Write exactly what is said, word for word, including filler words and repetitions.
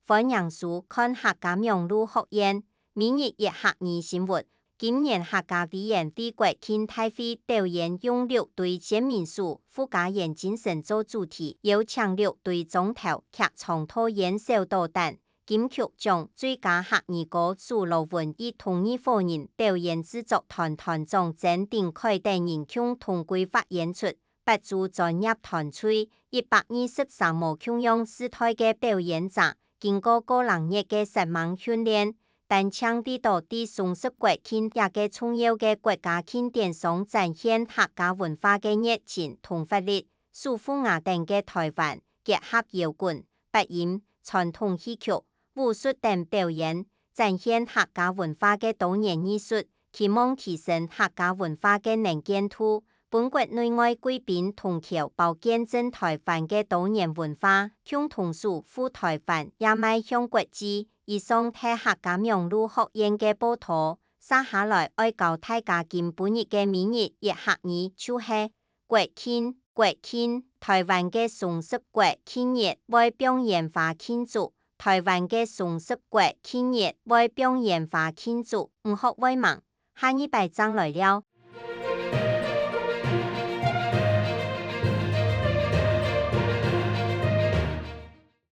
歡迎收看客家網路學院每日一客語新聞。今年客家委員會國慶大會，導演用六隊先民書、傅家園精神做主題，邀請六隊莊頭劇場導演小導等， 金曲獎最佳客語歌手羅文義同二伙人表演製作團團長曾鼎凱等人共同規劃演出，八組專業團隊，一百二十三無共樣時代个表演者，經過個零月个煞猛訓練，單淨為著在重視國慶這個重要个國家慶典上展現客家文化个熱情同活力。 手扶雅等个台灣，結合搖滾、八音、傳統戲曲、武術等表演，展現客家文化个多元藝術，期望提升客家文化个能見度，分國內外貴賓同僑胞見證台灣个多元文化，共同守護台灣也邁向國際。以上係客家網路學院个報導，接下來愛教大家今晡日个每日一客語，就係 國慶，國慶，台灣个重視國慶日會放煙花慶祝，台灣个重視國慶日會放煙花慶祝，毋學會盲。下二擺正來尞。